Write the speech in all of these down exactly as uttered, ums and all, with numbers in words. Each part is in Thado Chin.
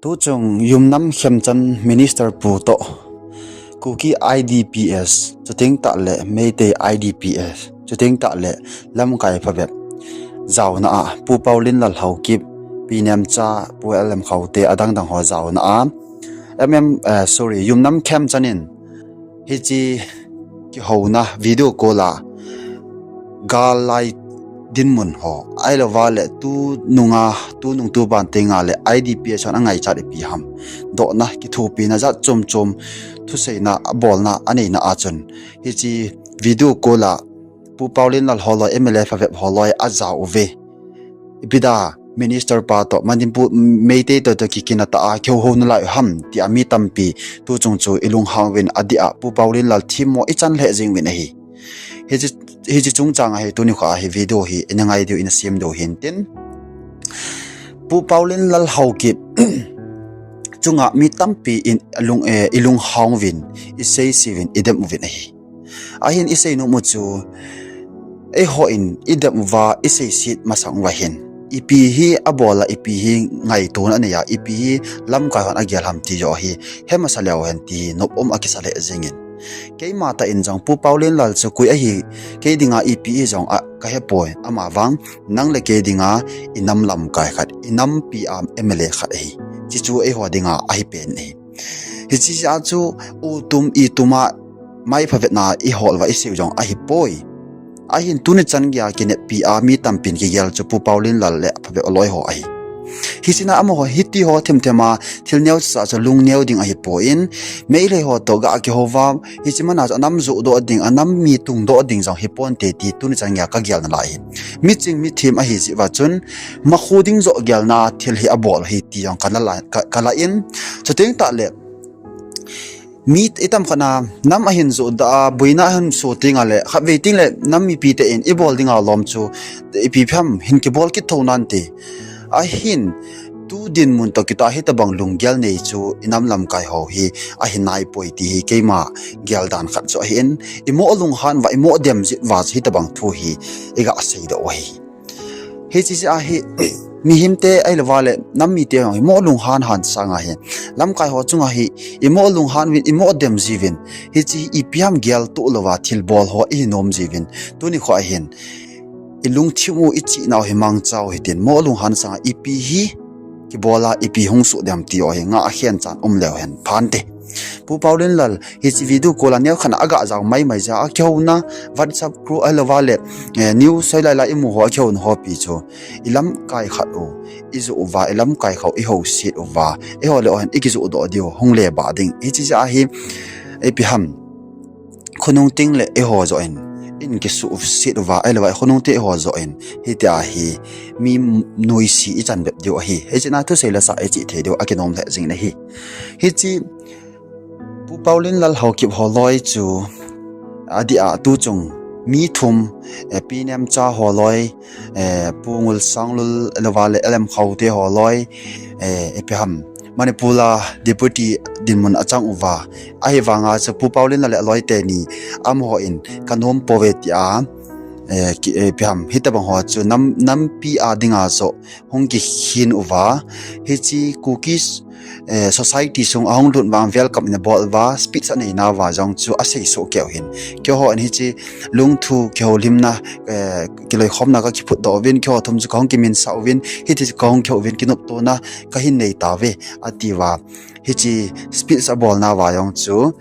Tuchung Yumnam Khemchand Minister pu toh, Kuki I D P S, chuteng tahle Meitei I D P S, chuteng tahle lamkai phabep jaona a, Pu Paolenlal Haokip, Pi Nemcha, Pu L M Khaute, adang dang ho jaona a, M M, eh, sorry, Yumnam Khemchand in hiche kihouna video call a gal lai dinmun ho, ahilouva le tunung a, tunung tuban tenga le I D P S hon angaichat ipi ham, dohna, kithopina jat chom chom, thuseina, abolna aneina a chun, hiche video call a Pu Paolenlal holoi, M L A phabep holoi ajao uve. Ipi dia Minister pa toh, Manipur Meitei toh, toh kikinah tah a kihou nalai u ham tia mi tampi tuchung chu ilunghang uvin, adeh a Pu Paolenlal themmo ichan lheh jeng uvin ahi. Hiche, hiche chungchang a hi tuni kho a hi video hi ina ngai diu, ina sem diu hintin, Pu Paolenlal Haokip chunga mi tampi in alung, eh, ilunghang uvin, iseise uvin, idem uvin ahi. Ahin isei nom u chu, eihon idem uva, iseiset masang uva hin, ipi hi abol a, ipi hi ngaitona anei a, ipi hi lamkai hon agel ham ti joh hi he masa leu hen ti hi nop um akisa lheh jengin. Keima tah in jong Pu Paolenlal chu koi ahi, kei dinga ipi hi jong a kahepoi, amavang nang le kei dinga inam lamkai khat, inampi a M L A khat ahi. Hiche chu eiho dinga ahi pen ahi. Hiche jeh a chu u tum i tum a mai phavetna ihol uva isei u jong ahipoi. Ahin tuni chan geiya kineppi a mi tampin kigel chu Pu Paolenlal le aphabep aloi ho ahi. Hiche na amaho hiti ho themthem a thil neocha chu lungneo ding ahipoi, Meitei ho toh ga kihou uva, hiche man a chu anam johdoh ding, anam mi tungdoh ding jong hiponte ti tuni chan geiya kagel nalai ahi. Miching mithem ahi jeh uva chun, makhu ding joh gelna thil hi abol ahi ti jong kana la, ka, kala in, chuteng tahle mi itam khat na nam ahin johdoh a, boina ahin so tenga le, khatvei tengle nam mipite in ibol dinga lom chu ipi ham hin kibol kit thou nante. Ahin tu dinmun toh kitah hitobang lunggel nei chu inam lamkai ho hi ahi naipoi ti hi keima geldan khat chu ahin, imo lunghan uva, imo demjit uva chu hitobang thu hi iga seidoh u ahi. Hiche jeh a hi mihemte ahilouva le nam mite jong imo lunghan han sanga hi, lamkai ho chunga hi imo lunghan uvin, imo demji uvin, hiche hi ipi ham geltoh louva thilbol ho ihi nom jiuvin, tuni kho a hin ilungthim u, ichihnau hi mangcha u hitin, mo lunghan sanga ipi hi kibol a, ipi hung soh dem ti u hi nga akhen chan um leu hen phante. Pu Paolenlal hiche video call a neokhat na aga jao maimai jeh a, akihouna WhatsApp group ahilouva le, eh, news hoilai lai imu ho, akihouna ho pi chu, ilamkai khat u ijoh uva, ilamkai khat u ihouset uva, eiho le eiho hin ikijohdoh diu hung le bah ding. Hiche jeh a hi ipi ham, khonung teng le eiho joh in, in kisuhset uva, ahilouva khonung teng eiho joh in, hitia hi mi noise ichan bep diu ahi. Hiche na thusei le sa ichih thei diu akinom lheh jing in ahi. Hiche Pu Paolenlal Haokip holoi chu, adeh a tuchung mi thum, eh, Pi Nemcha holoi, eh, Pu Ngulsanglul ahilouva le L M Khaute holoi, eh, ipi ham, Manipur a deputy dinmun achang uva, ahivanga chu Pu Paolenlal le aloi teni, amaho in kanom pouve tia, eh, ki, eh, ipi ham, hitobang ho chu nam, nampi a dinga joh hung kikhen uva, hiche Kuki, eh, society sung ahung lut uva, welcome in abol uva, speech anei nauva jong chu asei soh keu hin, keiho in hiche lungthu kihoulimna, eh, kiloikhomna kakiphutdoh uvin, keiho thum chu kahung kiminsah uvin, hiti chu kahung kihou uvin, kinoptona kahin nei tauve, atiuva, hiche speech abol nauva jong chu,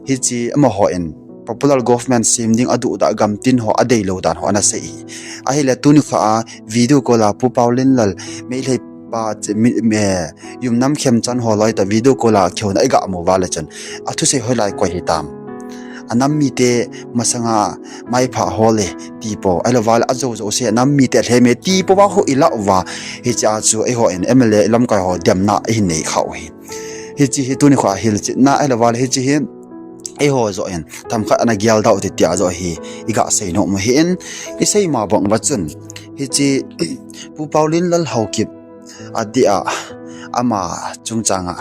hiche amaho in popular government sem ding aduhdah gamtin ho adeilou dan ho ana sei hi. Ahile tuni kho a video call a Pu Paolenlal, Meitei pa, Yumnam Khemchand holoi toh video call a kihouna iga mu uva le chun, athusei hoilai koi hitam? Anam mite masanga maipha hol e ti pou, ahilouva le ajou jouse anam mite alhem e ti pouva ho ilah uva, hiche a chu eiho in M L A ilamkai ho demna ihin nei khah u hi. Hiche hi tuni kho a hilchetna ahilouva le hiche hi eiho joh in themkhat ana geldoh u hite tia joh hi iga seinom u ahin, isei ma bang uva chun, hiche Pu Paolenlal Haokip adeh a ama chungchang a,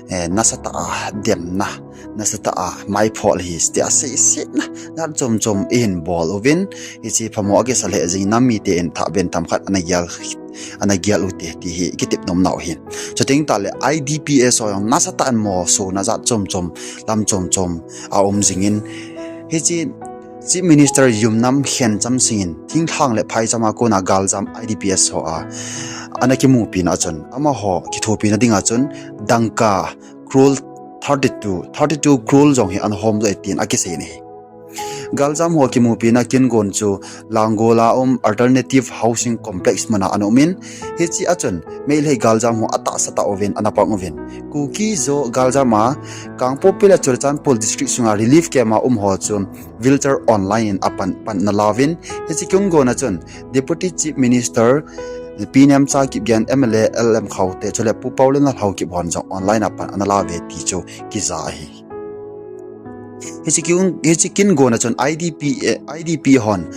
eh, nasatah a demna, nasatah a maiphol hi, tia seisetna jat chom chom ihin bol uvin, hiche phamo akisa lheh jing nam mite in thah ben tam khat ana gel, ana gel u te ti hi kitep nom nau hin. Chuteng tahle I D P S ho jong nasatah in mosona jat chom chom, lam chom chom aum jingin, hiche Chief Minister Yumnam Khencham Singh in thinglhang le phaicham a kona galjam I D P S ho a ana kimupina chun, amaho kithopina dinga chun dangka crore thirty-two, thirty-two crore jong hi ana hom doh e tin akisei in ahi. Galjam ho kimupina kin gon chu Langol a um Alternative Housing Complex muna ana umin, hiche a chun Meitei galjam ho atahsa tah uvin ana pang uvin. Kuki-Zo galjam a Kangpokpi le Churachandpur district sunga relief camp a um ho chu wheelchair online in apan, pan ana lauvin, hiche kin gona chun Deputy Chief Minister Pi Nemcha Kipgen, M L A L M Khaute chule Pu Paolienlal Haokip hon jong online a pan ana lauve ti chu kija ahi. Hiche kin, hiche kin gona chun I D P, eh, I D P hon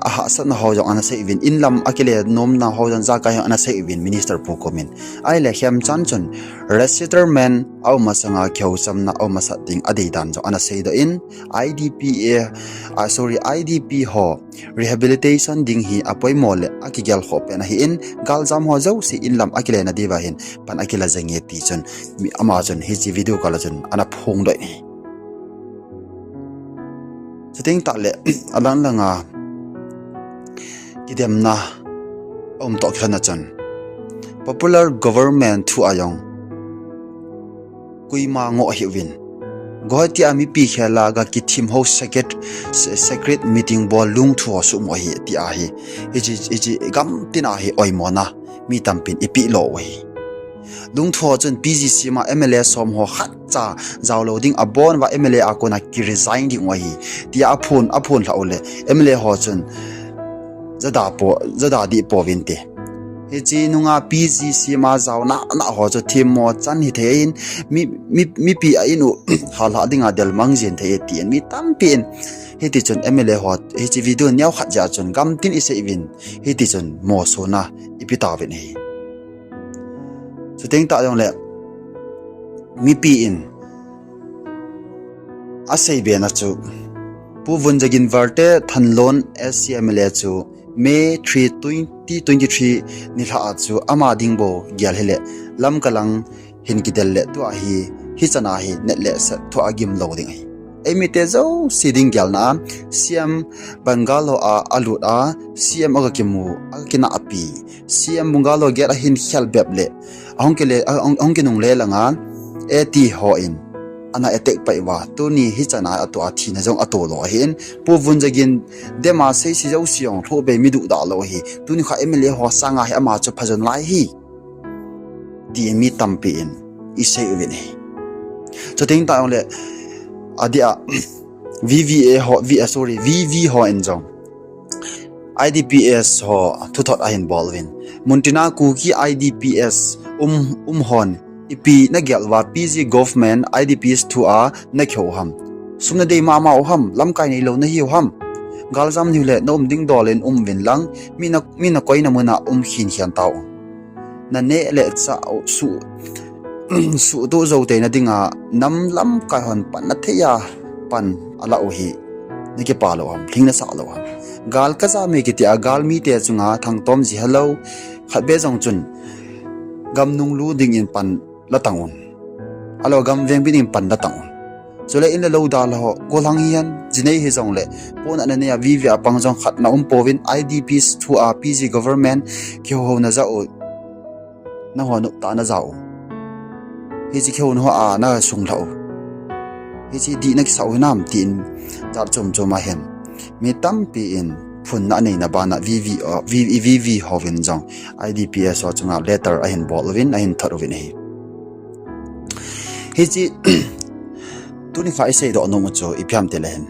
ahahsatna ho jong ana sei uvin, inlam akile nomna ho jong jakai jong ana sei uvin Minister pu komin. Ahile Khemchand chun resettlement aum masanga kihouchamna aum masat ding adei dan jong ana seidoh in, I D P A, ah, sorry, I D P ho rehabilitation ding hi apoimo le akigel khoh pen ahin, galjam ho jouse inlam akilena diuva hin pan akila jenge ti chun, mi, ama chun hiche video kal a chun ana phongdoh in ahi. Chuteng tahle, alang langa kidemna aum toh kilhon a chun, popular government thu a jong koima ngoh hih uvin, Guwahati a mipi khel a ga kithim ho secret, se-, secret meeting bol lungthu ho suhmo ahi ti ahi. Hiche, hiche gamtina hi oimona mi tampin ipeh lou u ahi. Lungthu ho chun P G C M a M L A som ho khatcha jaolou ding, abon uva M L A a kona kiresign ding u ahi, tia aphon, aphonlhah u le M L A ho chun jada po, jada dih pouvinte. Hiche nunga P G C M a jaona, na ho chu themmo chan hithei in, mi, mi, mipi a in u halhah dinga delmang jeng thei e tin mi tampin. Hitichun M L A ho, hiche video neokhat jeh a chun gamtin isei uvin, hitichun mosona ipe tauvin ahi. Chuteng tah jongle, mipi in asei bena chu, Pu Vunjagin Valte Thanlon S C M L A chu May three, twenty twenty-three nilhah a chu ama ding bou gel hile, Lamka lang hin kidel le tua hi, hichan a hi net le set thua gimlou ding ahi. Eimite jouse ding gelna a, C M bungalow a alut a, C M aga kimu, aga kinahpi, C M bungalow gate ahin khel bep le, ahung kile, ahung, ahung kinungle langa, A T ho in ana attack pai uva, tuni hichan a atua thina jong atolou ahin, Pu Vunjagin dema seise jouse jong lhohbei mi duhdah lou ahi, tuni kha M L A ho sanga hi ama chu phajon lai ahi, tin mi tampin isei uvin ahi. Chuteng tah jongle, adeh a, V V A ho, V, ah, sorry, V V ho in jong I D P S ho thuthot ahin bol uvin, muntina Kuki I D P S um, um hon ipi nagel uva P G government I D Ps thu a nakihou u ham? Sum nadei mama u ham? Lamkai neilou nahiu ham? Galjam nahiu le naum ding dol in um uvin lang, mi na, mi nakoina muna um khenkhen tau. Naneh le chah u suh, suhtoh jou teina dinga nam lamkai hon pan nathei a pan alah u hi nakipah lou ham, lhing nasah lou ham? Gal kajam e kitia galmite chunga thangtom ji helou, khatvei jong chun gamnung lu dingin pan latang un. Ahilou gamveng bit in pan latang un. Chule in le lou dalha ho, golhang hihen, jinei hijongle, pona nanei a V V a pang jong khat naum pouvin, I D Ps thu a P G government kihouhouna jah u, nangho noptah najah u, hiche kihouna ho a nasunglhah u, hiche dih nakisah u hinam tin, jat chom chom ahin mi tampin phunna aneina bana V V, uh, V V, V V hovin jong I D P S ho chunga letter ahin bol uvin, ahin thot uvin ahi. Hiche, tuni kha iseidoh nom u chu ipi ham tile hin,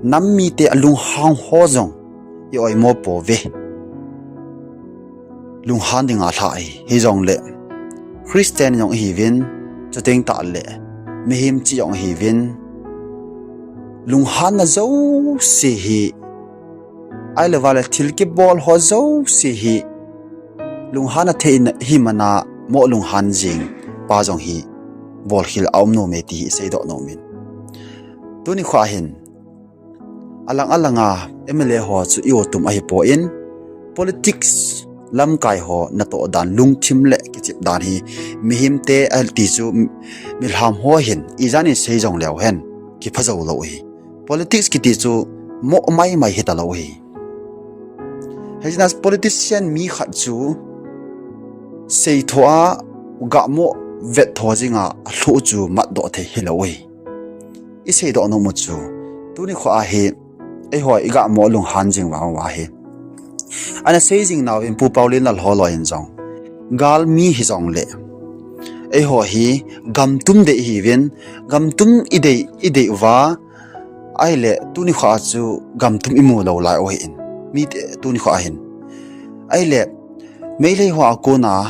nam mite alunghang ho jong i oimo pouve. Lunghan dinga lhah ahi, hijongle Christian jong ihiuvin, chuteng tahle mihem cheh jong ihiuvin, lunghanna jouse hi, ahilou vale thil kibol ho jouse hi, lunghanna thei himana mo lunghan jing pa jong hi bolkhel a um nom e ti hi i seidoh nom in. Tuni kho hin, alang alanga M L A ho chu i-o tum ahipon, politics lamkai ho natoh dan, lungthim le kichep dan hi mihemte ati chu milham ho hin ijanin sei jong leu hen kipha jou lou hi. Politics kiti chu moh maimai hita lou hi. Hijeh a politician mi khat chu seitho a gahmo vettho jinga alhuh chu matdoh thei hilou hi. I seidoh nom u chu, tuni kho ahi, eiho i gahmo lunghan jing vang uva hi, ana sei jing nauvin Pu Paolienlal ho loi in jong, galmi hijongle, eiho hi gamtum dei ihiuvin, gamtum i dei, i dei uva, ahile tuni kho a chu gamtum i mu lou lai u ahin, mite tuni kho ahin. Ahile Meitei ho a kona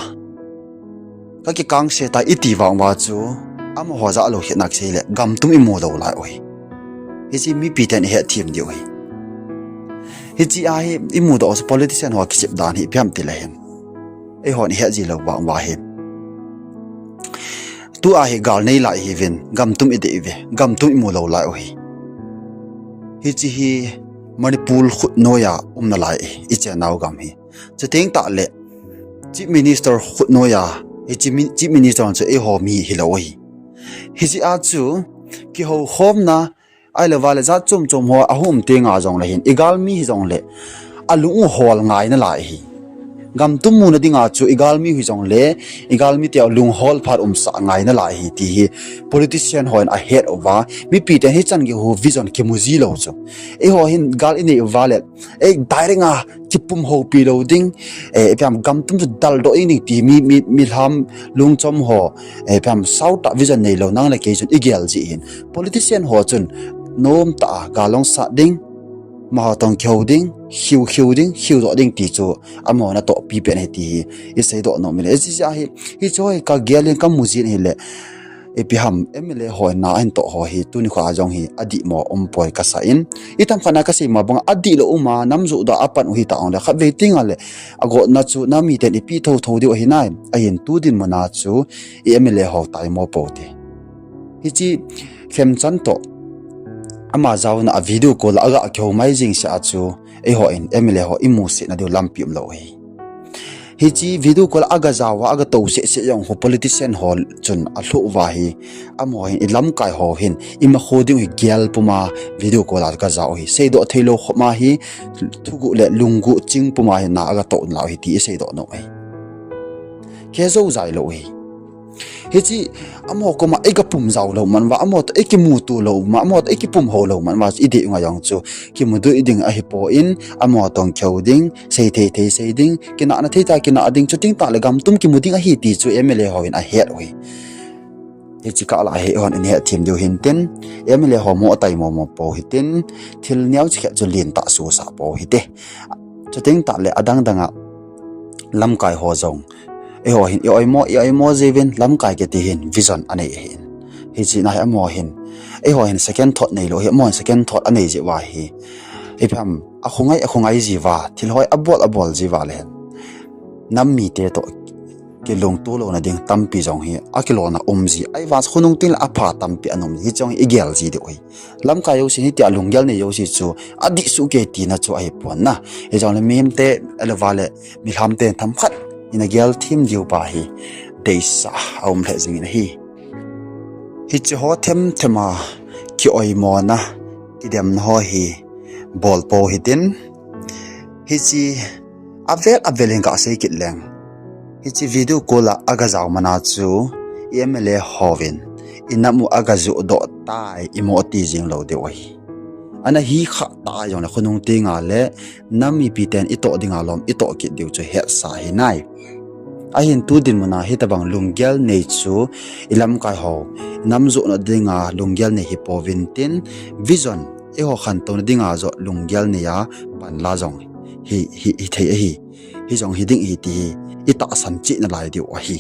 kakikangse tai iti vang uva chu, amaho jah lou khetna kisei le gamtum i mu lou lai u ahi. Hiche mipi ten i hetthem diu ahi. Hiche ahi i mudoh chu politician ho kichep dan hi ipi ham tile hin, eihon i het ji lou vang uva hi, tua hi gal nei lai ihiuvin, gamtum i dei uve, gamtum i mu lou lai u ahi. Hiche hi Manipur khutnoiya um nalai i chennau gam hi. Chuteng tahle Chief Minister khutnoiya, hiche mi-, Chief Minister chu eiho mi hilou ahi. Hijeh a chu kihoukhomna, ahilou vale jat chom chom ho ahung um tenga jongle hin, i galmi hijongle alung u hol ngai nalai ahi. Gamtum muna dinga chu i galmi hijongle, i galmite lung hol phat umsah ngai nalai ahi ti hi politician hon ahet uva, mipi ten hichan geiya vision kimu ji lou chu, eiho hin gal i nei uva le, ei direct a kipum houpi lou ding, eh, ipi ham gamtum chu daldoh ding ding ti mi, mi, milham lungchom ho, eh, ipi ham sautah vision neilou nang le kei chun i gel ji hin. Politician ho chun nomtah a gal hung sat ding, amaho toh kihou ding, khiu khiu ding, khiudoh ding ti chu amaho natohpi pen ahi ti hi i seidoh nom in. Hiche ahi, hiche ho hi kagel in kamu jin ahile, ipi ham M L A ho na ahin toh ho hi tuni kho a jong hi adihmo umpoi kasa in. I tamkhat na kasei ma banga adihlou uma nam joh da apan u hita jongle, khatvei tenga le agotna chu nam miten ipi thotho diu ahi nai. Ahin tu dinmuna chu i M L A ho taimo pou hite. Hiche Khemchand toh ama jaona a video call a aga kihou mai jeng seh a chu, eihon M L A ho i musetna diu lampi umlou ahi. Hiche video call a aga jao a, aga tou seh seh jong ho politician ho chun alhuh uva hi, amaho hin i lamkai ho hin i makho diu hi gel puma video call a aga jao hi, seidoh theilou khopma hi, thuguh le lungguh ching puma hi na aga tou nalai u ahi ti i seidoh nom ahi. Khe jou jai lou ahi. Hiche amaho koma i gapum jao lou man uva, amaho toh i kimuto lou ma, amaho toh i kipum hou lou man uva, i dei u ngai jong chu kimuto i ding ahipon, amaho toh kihou ding, seithei thei sei ding, kinahna thei tah kinah ding, chuteng tahle gamtum kimu ding ahi ti chu M L A hon ahet u ahi. Hiche kah lah a hi eihon i hetthem diu hintin, M L A ho mo ataimo mo pou hitin, thil neocha khat chu lentah sosah pou hite. Chuteng tahle adang danga lamkai ho jong, eiho hin i oimo, i oimo jiuvin, lamkai kiti hin vision anei ahin. Hiche na hi amaho hin, eiho hin second thought neilou hi, amaho hin second thought anei jeh uva hi, ipi ham, akhongai, akhongai jiuva, thil hoi abol, abol jiuva le hin, nam mite toh kilungto louna ding tampi jong hi akilona um ji, ahivang khonung tengle apha tampi ana um ji, hiche jong hi i gel ji diu ahi. Lamkai jousen hitia lunggel nei jouse chu adih soh kei tina chu ahipon na. Hijongle mihemte, ahilou vale milhamte themkhat in agel them diu pa hi deisah a um lheh jingin ahi. Hiche ho themthem a kioimona, kidemna ho hi bol pou hitin, hiche avel avel in kasei kit leng, hiche video call a aga jao mana chu i M L A hovin i nam u aga johdoh tai, imo ti jing lou diu ahi. Ana hi kha ta jongle khonung tenga le nam mipi ten i toh dinga lom i toh kit diu chu hetsa ahi nai. Ahin tu dinmuna hitobang lunggel nei chu i lamkai ho nam johna dinga lunggel nei hi pouvin tin, vision eiho khantouna dinga joh lunggel nei a panla jong hi, hi, hithei ahi. Hijong hiding ahi ti hi i tahsan cheh nalai diu ahi.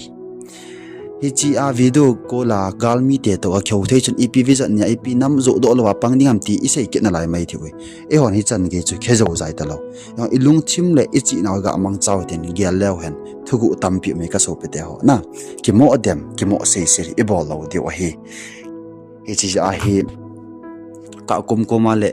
Hiche a video call a galmi te toh a kihou thei chun ipi vision nia ipi nam joh doh louva pang ding ham ti isei kit nalai mai thei uve. Eihon hichan gei chu khe jou jai talou. Eihon ilungthim le ichihnau ga mangcha u hitin gel leu hen. Thuguh tampi um e kasopi teho na. Kimo dem, kimo seisei ibol lou diu ahi. Hiche jeh a hi ka kum kum a le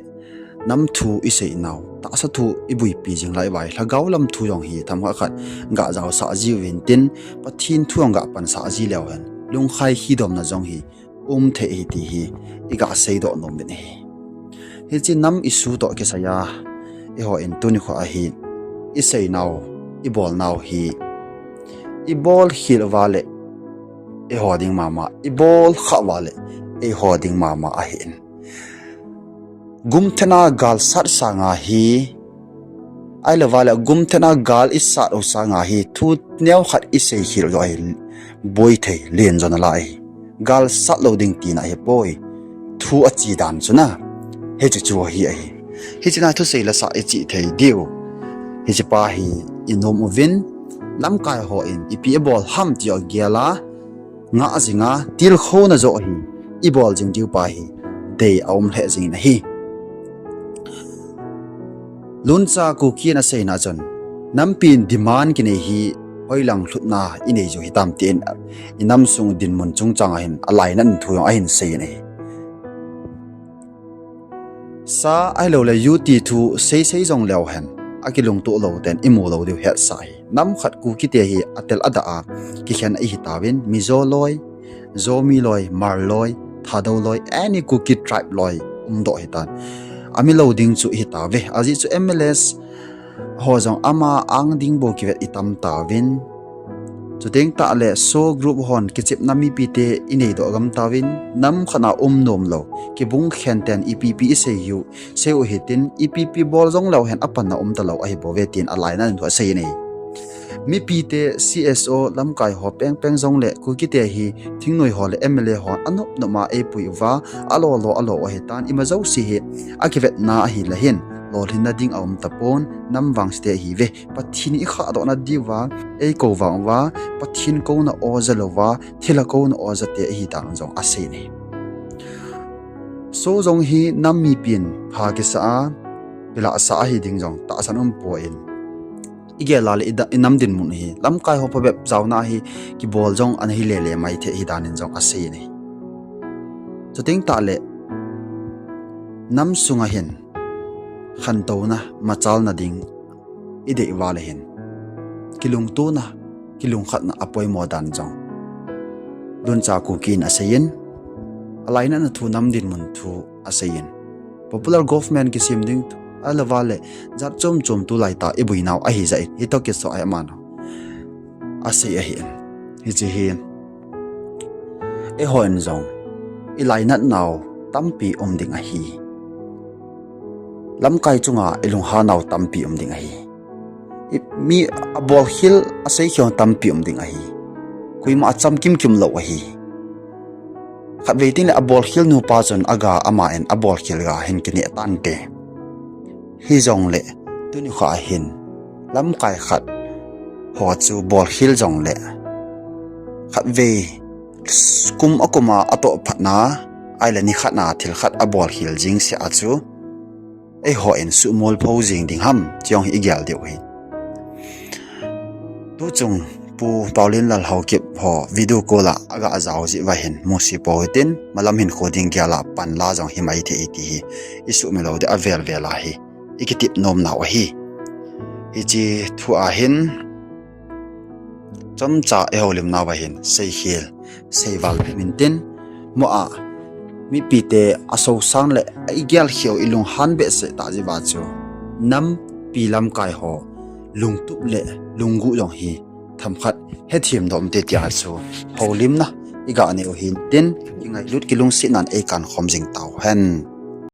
nam thu isei nau, tahsa thu ibuipi jing lai uva, lhagao lam thu jong hi themkhat khat ga jaosah jiuvin tin, Pathen thu jong ga pansah ji leu hen, lungkham kidopna jong hi um thei ahi ti hi iga seidoh nom uvin ahi. Hiche nam issue toh kisai a, eihon tuni kho a hi isei nau, ibol nau hi, ibol khel uva le eiho ding mama, ibol khah uva le eiho ding mama ahin. Gumthena gal sat sanga hi, ahilou uva le gumthena gal isat u sanga hi, thu neokhat isei khel u ahi, boi thei, len jo nalai ahi. Gal sat lou ding tina ahipoi. Thu achi dan chu na. Hiche chu hi ahi. Hiche na thusei lasa ichi thei diu. Hiche pa hi inom uvin, lamkai hon ipi ibol ham ti ho gel a, ngah jing a, tilkhouna joh hi ibol jing diu pa hi dei aum lheh jingin ahi. Luncha Kuki in aseina chun, nampi in demand kinei hi hoilang lhutna inei jiu hitam tin, inam sung dinmun chungchang a hin alainat thu jong ahin seiyin ahi. Sa ahilou le U T thu seisei jong leu hen, akilungto lou ten imu lou diu hetsa hi. Nam khat Kuki te hi atel adah a kikhen ihi tauvin, Mizo loi, Zomi loi, Hmar loi, Thadou loi, any Kuki tribe loi umdoh hitan. Amilou ding chu ihi tauve. Ajeh chu M L As ho jong ama ang ding bou kivet itam tauvin. Chuteng tah le SoO group hon kichepna mipi te inei doh gam tauvin, nam khat a um nom lou, kibung khen ten ipi ipi isei u, sei u hitin, ipi ipi bol jong leu hen apanna um talou ahi bouve tin alainat thu aseiyin ahi. Mipi te C S O lamkai ho pengpeng jong le Kuki te hi thingnoi ho le M L A hon anop nop a eipui uva, alo lo alo u ahitan, ima jouse hi akivetna ahile hin lolhinna ding aum tapon, nam vangse te ahiuve. Pathen in ikhahdohna diuva eikou vang uva, Pathen kouna oja louva thilha kouna oja te ahi dan jong aseiyin ahi. SoO jong hi nam mipi in pha kisa a, pilahsa ahi ding jong tahsan umpon, igel a le ida-, inam dinmun hi lamkai ho phabep jaona hi kibol jong ana hi lele mai thei ahi danin jong aseiyin ahi. Chuteng tah le nam sunga hin khantouna, machalna ding idei uva le hin kilungtona, kilungkhatna apoimo dan jong Luncha Kuki in aseiyin, alainatna thu, nam dinmun thu aseiyin, popular government kisem ding thu, ahilou le jat chom chom tulai tah ibui nau ahi jeh in hitoh kiso a aman asei ahin. Hiche hi eihon jong ilainat nau tampi um ding ahi. Lamkai chunga ilunghan nau tampi um ding ahi. I, mi abolkhel, aseikhel tampi um ding ahi. Koima achamkim kim lou ahi. Khatvei tengle abolkhel nupa chun aga, aman abolkhel ga hin kineh tante. Hijongle tuni kho a hin lamkai khat ho chu bolkhel jongle khatvei kum akuma atoh phatna, ahile nikhat na thil khat abolkhel jeng seh a chu eihon suhmolpho jeng ding ham ti jong hi igel diu ahi. Tuchung Pu Paolienlal Haokip ho video call a aga jao jeh uva hin musit pou hitin, malam hinkho ding gel a panla jong himai thei ti hi isuhmil lou ding avel vel ahi. Ikitep nom nau ahi. Hiche thu a hin chomcha ihoulim nauva hin seikhel, seival mintin, mo a mipite asosang le a igel khel u ilunghan behseh tah jeh uva chu nampi lamkai ho lungtup le lungguh jong hi themkhat hethem dom te tia chu houlimna iga nei u hintin, kingailut kilungsetnan eikankhom jing tauhen.